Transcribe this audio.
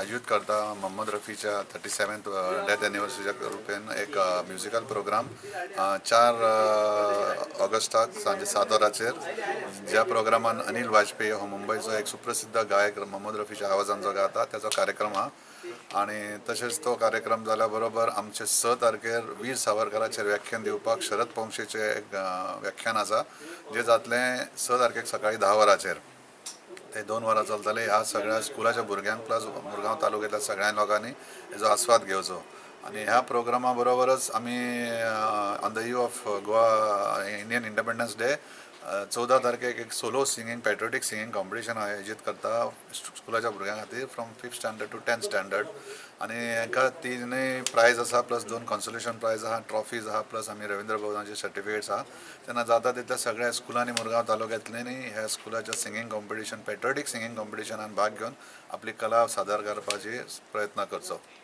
आयोजीत करता Mohammad रफीच्या 37th death एनिवर्सरीच्या Rupen एक म्युजिकल प्रोग्राम 4 ऑगस्टाक सांजे 7 वरांचेर, ज्या प्रोग्रामान अनिल वाजपेयी हो मुंबयचो एक सुप्रसिद्ध गायक मोहम्मद रफीच्या आवाजान जो गाता त्याचो कार्यक्रम आहा. आनी तशेंच तो कार्यक्रम जाल्या बरोबर आमचे 6 तारखेर वीर सावरकराचेर व्याख्यान दिवपाक शरद पोंगशेचें एक व्याख्यान आसा, जें जातलें 6 तारखेक सकाळी 10 वरांचेर. ते 2 वरां चलतले. ह्या सगळ्या स्कुलाच्या भुरग्यांक प्लस मुरगांव तालुक्यांतल्या सगळ्या लोकांनी हेजो आस्वाद घेवचो. आनी ह्या प्रोग्रामा बरोबरच आमी on the eve of Goa Indian Independence Day 14 तारखेक एक solo singing patriotic singing competition आयोजीत करता स्कुलाच्या भुरग्यां खातीर from 5th standard to 10th standard. आनी हांकां 3 प्रायज आसा, प्लस 2 कॉन्सोलेशन प्रायज आहा, ट्रॉफीज आहा, प्लस आमी रवींद्र भवनाचे सर्टिफिकेट्स आहा. तेन्ना जाता तितल्या सगळ्या स्कुलांनी मुरगांव तालुक्यांतल्यानी ह्या स्कुलाच्या सिंगींग कॉम्पिटिशन, पेट्रियोटीक सिंगींग कॉम्पिटिशनान भाग घेवन आपली कला सादर करपाची प्रयत्न करचो.